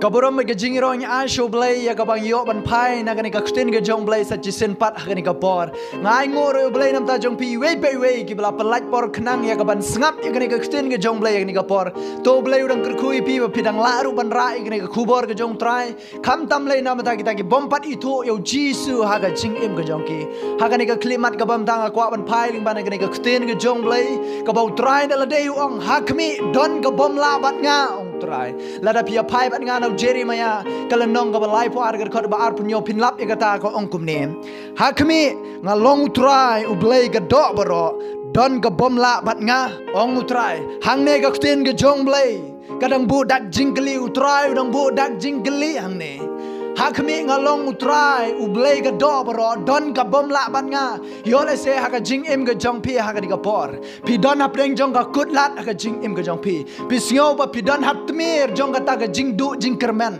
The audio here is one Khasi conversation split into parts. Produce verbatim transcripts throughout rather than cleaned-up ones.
Ka burom bad ka jingïaroh ngi ai sha U Blei ïa kaba ngi ïoh ban phai na kane ka ktien ka jong U Blei sa shisien pat ha kane ka por. Nga ai nguh ruh ïa U Blei namar jong phi iwei pa iwei kiba la pynlait por khnang ïa kaban sngap ïa kane ka ktien ka jong U Blei ha kane ka por. To U Blei u dang kyrkhu ïa phi ba phi dang lah ruh ban rah ïa kane ka khubor ka jong U Trai. Khamtam lei namar kita ki bym pat ithuh ïa U Jisu ha ka jingim ka jong ki. Ha kane ka khyllipmat kaba mynta nga kwah ban phai lyngba na kane ka ktien ka jong U Blei kaba U Trai da lade u ong, ha khmih, don ka bym lah bad nga, ong U Trai. Lada phi ïa phai bad nga na u Jeremiah ka lynnong kaba laiphew ar ka dkhot ba arphew hynñiew phin lap ïa kata ka ong kumne. Ha khmih, nga long U Trai U Blei ka doh baroh, don ka bym lah bad nga, ong U Trai. Hangne ka ktien ka jong U Blei ka dang buh dak jingkylli, U Trai u dang buh dak jingkylli hangne. Ha khmih, nga long U Trai U Blei ka doh baroh, don ka bym lah bad nga. Ïoh lehse ha ka jingim ka jong phi ha kane ka por phi don hapdeng jong ka kut lad ha ka jingim ka jong phi. Phi sngew ba phi don ha tmier jong kata ka jingduh jingkyrmen.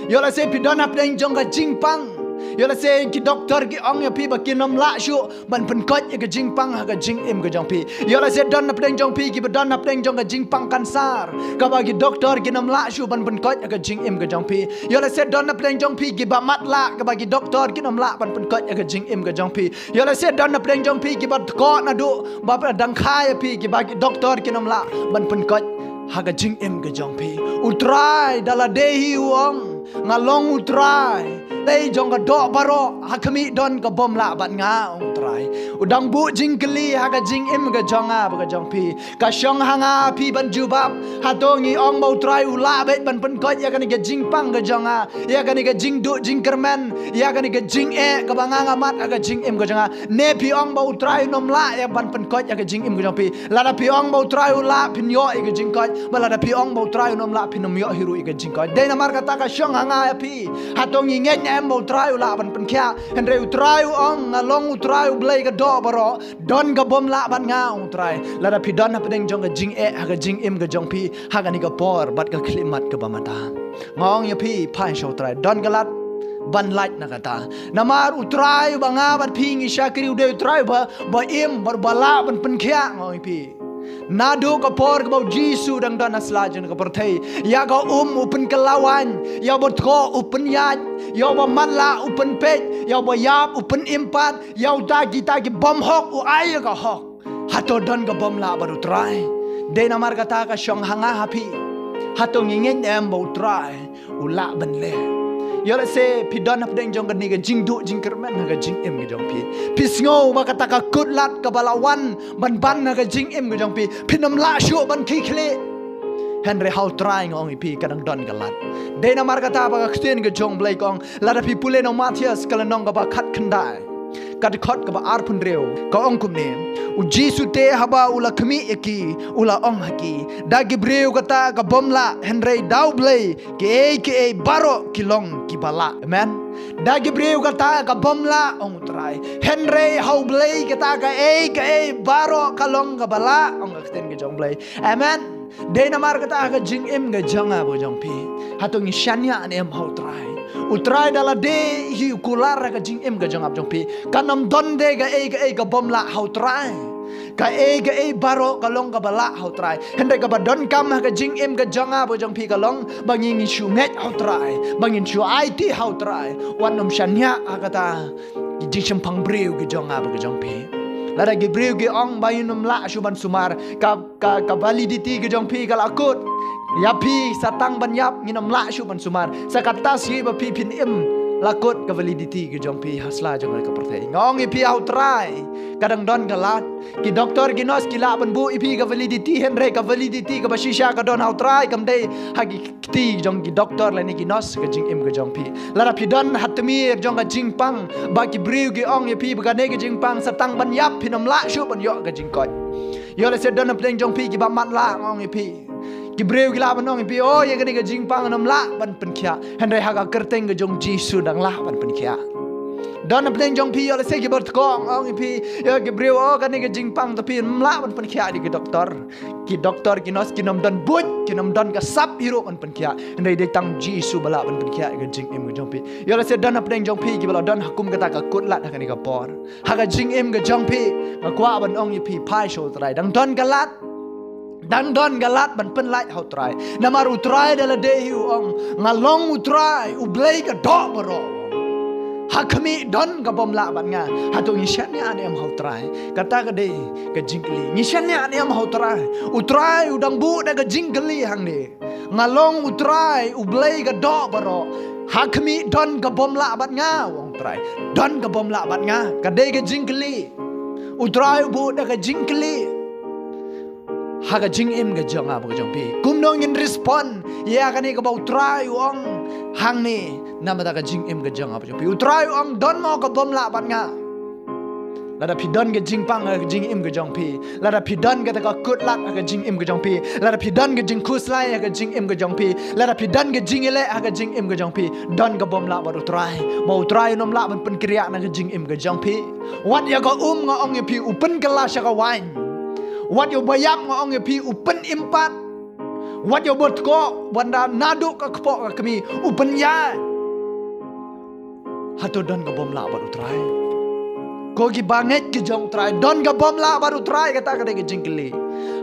Ïoh lehse phi don hapdeng jong ka jingpang. Ïoh lehse ki doktor ki ong ïa phi ba kin ym lah shuh ban pynkoit ïa ka jingpang ha ka jingim ka jong phi. Ïoh lehse don hapdeng jong phi kiba don hapdeng jong ka jingpang kansar kaba ki doktor kin ym lah shuh ban pynkoit ïa ka jingim ka jong phi. Ïoh lehse don hapdeng jong phi kiba matlah kaba ki doktor kin ym lah ban pynkoit ïa ka jingim ka jong phi. Ïoh lehse don hapdeng jong phi kiba tkoh naduh ba dang kha ïa phi kiba ki doktor kin ym lah ban pynkoit ha ka jingim ka jong phi. U Trai da lade hi u ong, nga long U Trai Blei jong ka doh baroh, ha khmih, don ka bym lah bad nga, ong U Trai. U dang buh jingkylli ha ka jingim ka jong nga bad ka jong phi. Ka shong ha nga phi ban jubab. Hato ngi ong ba U Trai u lah beit ban pynkoit ïa kane ka jingpang ka jong nga, ïa kane ka jingduh jingkyrmen, ïa kane ka jingeh kaba nga nga mad ha ka jingim ka jong nga? Ne phi ong ba U Trai un ym lah ïa ban pynkoit ïa ka jingim ka jong phi? Lada phi ong ba U Trai u lah, phin ïoh ïa ka jingkoit. Bad lada phi ong ba U Trai un ym lah, phin ym ïoh hi ruh ïa ka jingkoit. Dei namar kata ka shong ha nga ïa phi. Hato ngi ngeit ne em ba U Trai u lah ban pynkhiah? Hynrei U Trai u ong, nga long U Trai U Blei ka doh baroh, don ka bym lah bad nga, ong U Trai. Lada phi don hapdeng jong ka jingeh ha ka jingim ka jong phi ha kane ka por bad ka khyllipmat kaba mynta, nga ong ïa phi, phai sha U Trai, don ka lad ban lait na kata. Namar U Trai uba nga bad phi ngi shakri u dei U Trai uba, ba im bad uba lah ban pynkhiah, nga ong ïa phi. Naduh ka por kaba U Jisu dang don ha sla jong ka pyrthei, ïa ka um u pynkyllawaiñ, ïa uba tkoh u pynïaid, ïa uba matlah u pynpeit, ïa uba ïap u pynim pat, ïa uta kita ki bym hok u ai ïa ka hok. Hato don ka bym lah bad U Trai? Dei namar kata ka shong ha nga ha phi. Hato ngi ngeit ne em ba U Trai u lah ban leh? Ïoh lehse phi don hapdeng jong kane ka jingduh jingkyrmen ha ka jingim ka jong phi. Phi sngew ba kata ka kut lad kaba la wan ban ban ha ka jingim ka jong phi, phin ym lah shuh ban khie khlieh. Hynrei ha U Trai nga ong ïa phi, ka dang don ka lad. Dei namar kata ba ka ktien ka jong U Blei ka ong, lada phi pule na u Mathaios ka lynnong kaba khatkhyndai, ka dkhot kaba arphew hynriew, ka ong kumne: U Jisu te haba u la khmih ïa ki, u la ong ha ki, da ki briew kata ka bym lah, hynrei da U Blei kiei kiei baroh ki long kiba lah. Amen. Da ki briew kata ka bym lah, ong U Trai, hynrei ha U Blei kata kaei kaei baroh ka long kaba lah, ong ka ktien ka jong U Blei. Amen. Dei namar kata ha ka jingim ka jong nga bad ka jong phi, hato ngi shaniah ne em ha U Trai? U Trai da lade hi u kular ha ka jingim ka jong nga bad ka jong phi. Kan ym don de kaei kaei ka bym lah ha U Trai. Kaei kaei baroh ka long kaba lah ha U Trai. Hynrei kaba donkam ha ka jingim ka jong nga bad ka jong phi ka long ba ngin shu ngeit ha U Trai, ba ngin shu aiti ha U Trai. Wat nym shaniah ha kata ki jingshemphang briew ki jong nga bad ka jong phi. Lada ki briew ki ong ba ngin ym lah shuh ban sumar, ka, ka, ka validity ka jong phi ka la kut. Ïa phi sa tang ban ïap, ngin ym lah shuh ban sumar. Sa kata shi ba phi phin im, la kut ka validity ka jong phi ha sla jong ka pyrthei. Nga ong ïa phi, ha U Trai ka dang don ka lad. Ki doktor ki nurse ki lah ban buh ïa phi ka validity, hynrei ka validity kaba shisha ka don ha U Trai, kam dei ha ki kti jong ki doktor lane ki nurse ka jingim ka jong phi. Lada phi don ha tmier jong ka jingpang ba ki briew ki ong ïa phi ba kane ka jingpang sa tang ban ïap, phin ym lah shuh ban ïoh ka jingkoit. Ïoh lehse don hapdeng jong phi kiba matlah, nga ong ïa phi. Ki briew ki lah ban ong ïa phi, oh, ïa kane ka jingpang ngam lah ban pynkhiah. Hynrei ha ka kyrteng ka jong U Jisu dang lah ban pynkhiah. Don hapdeng jong phi, ïoh lehse kiba tkoh, nga ong ïa phi, ïa ki briew, oh, kane ka jingpang te phi ym lah ban pynkhiah da ki doktor. Ki doktor ki nurse kin ym don buit, kin ym don ka sap hi ruh ban pynkhiah. Hynrei dei tang U Jisu ba lah ban pynkhiah ïa ka jingim ka jong phi. Ïoh lehse don hapdeng jong phi kiba la don ha kum kata ka kut lad ha kane ka por ha ka jingim ka jong phi. Nga kwah ban ong ïa phi, phai sha U Trai, dang don ka lad. Dang don ka lad ban pynlait ha U Trai. Namar U Trai da lade hi u ong, nga long U Trai, U Blei ka doh baroh. Ha khmih don ka bym lah bad nga. Hato ngi shaniah ne em ha U Trai? Kata ka dei ka jingkylli. Ngi shaniah ne em ha U Trai? U Trai u dang buh da ka jingkylli hangne. Nga long U Trai, U Blei ka doh baroh. Ha khmih don ka bym lah bad nga, u ong U Trai. Don ka bym lah bad nga. Ka dei ka jingkylli. U Trai u buh da ka jingkylli ha ka jingim ka jong nga bad ka jong phi. Kumno ngin respond ïa kane kaba U Trai u ong hangne namar ka jingim ka jong nga bad jong phi? U Trai u ong, don mo ka bym lah bad nga? Lada phi don ka jingpang ha ka jingim ka jong phi, lada phi don kata ka kut lad ha ka jingim ka jong phi, lada phi don ka jingkhuslai ha ka jingim ka jong phi, lada phi don ka jingïaleh ha ka jingim ka jong phi, don ka bym lah bad U Trai. Ba U Trai un ym lah ban pynkynriah na ka jingim ka jong phi. Wat ïa ka um, nga ong ïa phi, u pynkylla sha ka wain. Wat ïa u ba ïap, nga ong ïa phi, u pynim pat. Wat ïa u ba tkoh, wat da naduh ka kpoh ka kmie, u pynïaid. Hato don ka bym lah bad U Trai? Ko ki bangeit ki jong U Trai, don ka bym lah bad U Trai? Kata ka dei ka jingkylli.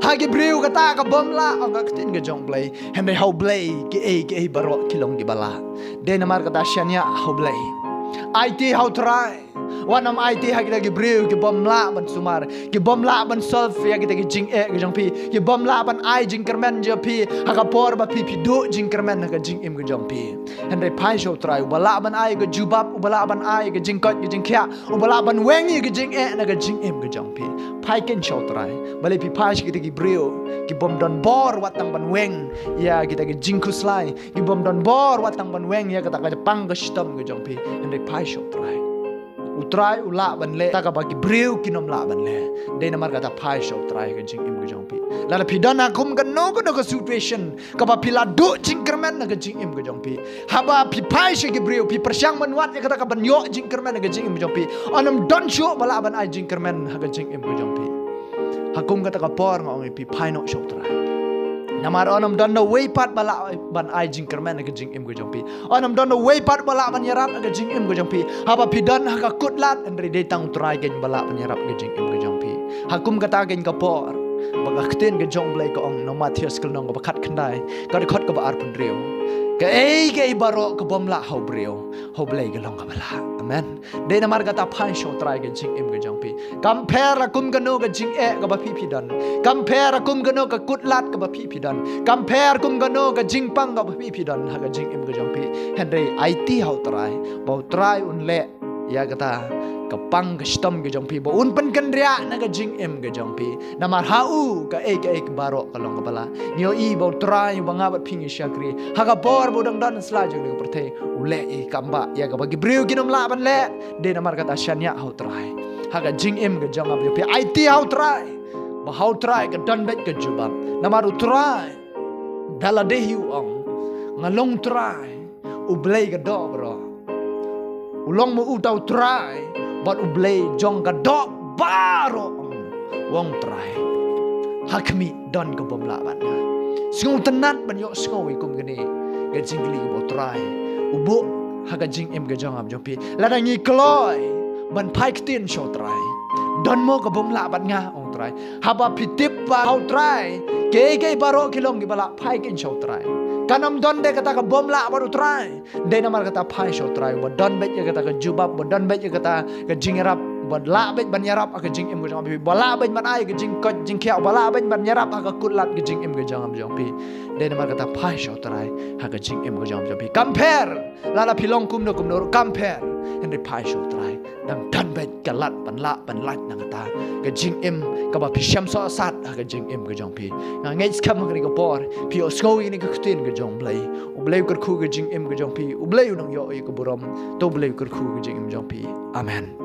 Ha ki briew kata ka bym lah, ong ka ktien ka jong U Blei. Hynrei ha U Blei kiei kiei baroh ki long kiba lah. Dei namar kata shaniah ha U Blei. Aiti ha U Trai. Wat nym aiti ha kita ki briew ki bym lah ban sumar, ki bym lah ban solve ïa kita ki jingeh ki jong phi, ki bym lah ban ai jingkyrmen jong phi ha ka por ba phi phi duh jingkyrmen ha ka jingim ka jong phi. Hynrei phai sha U Trai, u ba lah ban ai ka jubab, u ba lah ban ai ka jingkoit ka jingkhiah, u ba lah ban weng ïa ka jingeh na ka jingim ka jong phi. Phai kein sha U Trai. Balei phi phai sha kita ki briew ki bym don bor wat tang ban weng ïa kita ki jingkhuslai, ki bym don bor wat tang ban weng ïa kata ka pang ka shitom ka jong phi? Hynrei phai sha U Trai. U Trai u lah ban leh kata kaba ki briew kin ym lah ban leh. Dei namar kata phai sha U Trai ha ka jingim ka jong phi. Lada phi don ha kum kano kano ka situation kaba phi la duh jingkyrmen ha ka jingim ka jong phi, haba phi phai sha ki briew, phi pyrshang ban wad ïa kata ka ban ïoh jingkyrmen ha ka jingim ka jong phi, un ym don shuh ba lah ban ai jingkyrmen ha ka jingim ka jong phi. Ha kum kata ka por nga ong ïa phi, phai noh sha U Trai. Namar un ym don da uwei pat ba lah ban ai jingkyrmen ha ka jingim ka jong phi. Un ym don da uwei pat ba lah ban ïarap ha ka jingim ka jong phi. Haba phi don ha ka kut lad, hynrei dei tang U Trai kein ba lah ban ïarap ha ka jingim ka jong phi. Ha kum kata kein ka por ba ka ktien ka jong U Blei ka ong, na Mathaios ka lynnong kaba khatkhyndai, ka dkhot kaba arphew hynriew, kaei kaei baroh ka bym lah ha u briew, ha U Blei ka long kaba lah. Amen. Dei namar kata phai sha U Trai ha ka jingim ka jong phi. Kam pher la kum kano ka jingeh kaba phi phi don, kam pher la kum kano ka kut lad kaba phi phi don, kam pher kum kano ka jingpang kaba phi phi don ha ka jingim ka jong phi. Hynrei aiti ha U Trai, ba U Trai un leh ïa kata ka pang ka shitom ka jong phi, ba un pynkynriah na ka jingim ka jong phi. Namar ha u kaei kaei baroh ka long kaba lah. Ngi ïohi ba U Trai uba nga bad phi ngi shakri, ha ka por ba u dang don ha sla jong kane ka pyrthei, u leh ïa ki kam ba ïa kaba ki briew kin ym lah ban leh. Dei namar kata shaniah ha U Trai ha ka jingim ka jong nga bad jong phi. Aiti ha U Trai, ba ha U Trai ka don beit ka jubab. Namar U Trai da lade hi u ong, nga long U Trai, U Blei ka doh baroh. U long ma uta U Trai bad U Blei jong ka doh baroh, u ong U Trai. Ha khmih don ka bym lah bad nga. Sngewtynnat ban ïohsngew ïa kum kane ka jingkylli kaba U Trai u buh ha ka jingim ka jong nga bad jong phi. Lada ngi kloi ban phai ktien sha U Trai, don mo ka bym lah bad nga, ong U Trai. Haba phi tip ba ha U Trai kaei kaei baroh ki long kiba lah, phai kein sha U Trai. Kan ym don de kata ka bym lah bad U Trai. Dei namar kata phai sha U Trai, uba don beit ïa kata ka jubab, uba don beit ïa kata ka jingïarap, uba lah beit ban ïarap ha ka jingim ka jong phi, uba lah beit ban ai ka jingkoit jingkhiah, uba lah beit ban ïarap ha ka kut lad ka jingim ka jong phi. Dei namar kata phai sha U Trai ha ka jingim ka jong phi. Kam pher lada phi long kumno kumno ruh, kam pher. Hynrei phai sha U Trai. Dang don beit ka lad ban lah ban lait na kata ka jingim kaba phi shem sohsat ha ka jingim ka jong phi. Nga ngeit skhem ha kane ka por phi ïohsngew ïa kane ka ktien ka jong U Blei. U Blei u kyrkhu ka jingim ka jong phi, U Blei u nang ïoh ïa ka burom. To U Blei u kyrkhu ka jingim jong phi. Amen.